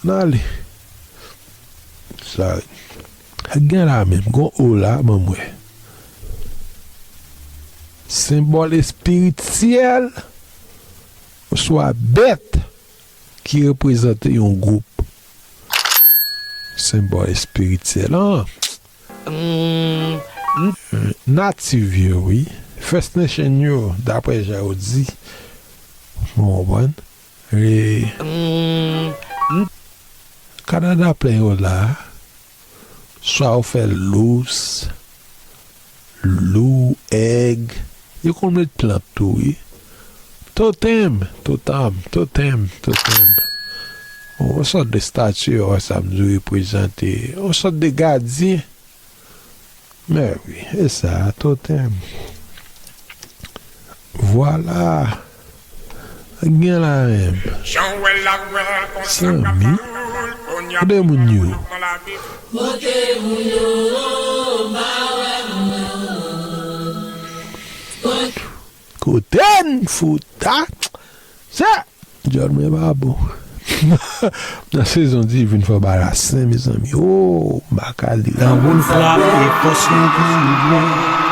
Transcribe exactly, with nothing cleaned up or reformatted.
Ann ale. Sa gen la menm, gon o la, ban m wè. Senbòl espirityèl oswa bèt ki reprezante yon gwoup. Senbòl espirityèl, an. Native yo, wi. First Nation yo, daprè jan yo di. Ou konprann? E Kanada plen yo la. Swa yo fè lous, lou, èg. Yo konn met plant tou, wi. Totem, totam, totem, totem. Yon sòt de estati, yo wè sa m di w reprezante. Yon sòt de gadyen. Mè wi, e sa, totem. Vwala. Gen la menm. Zanmi. Kote moun yo? Kote n fouta? Sa, djòl mwen pa bon. Nan sezon divin fò ba la sen, mezanmi. Oh, Makali. Granmoun frape fòs nou pou nou.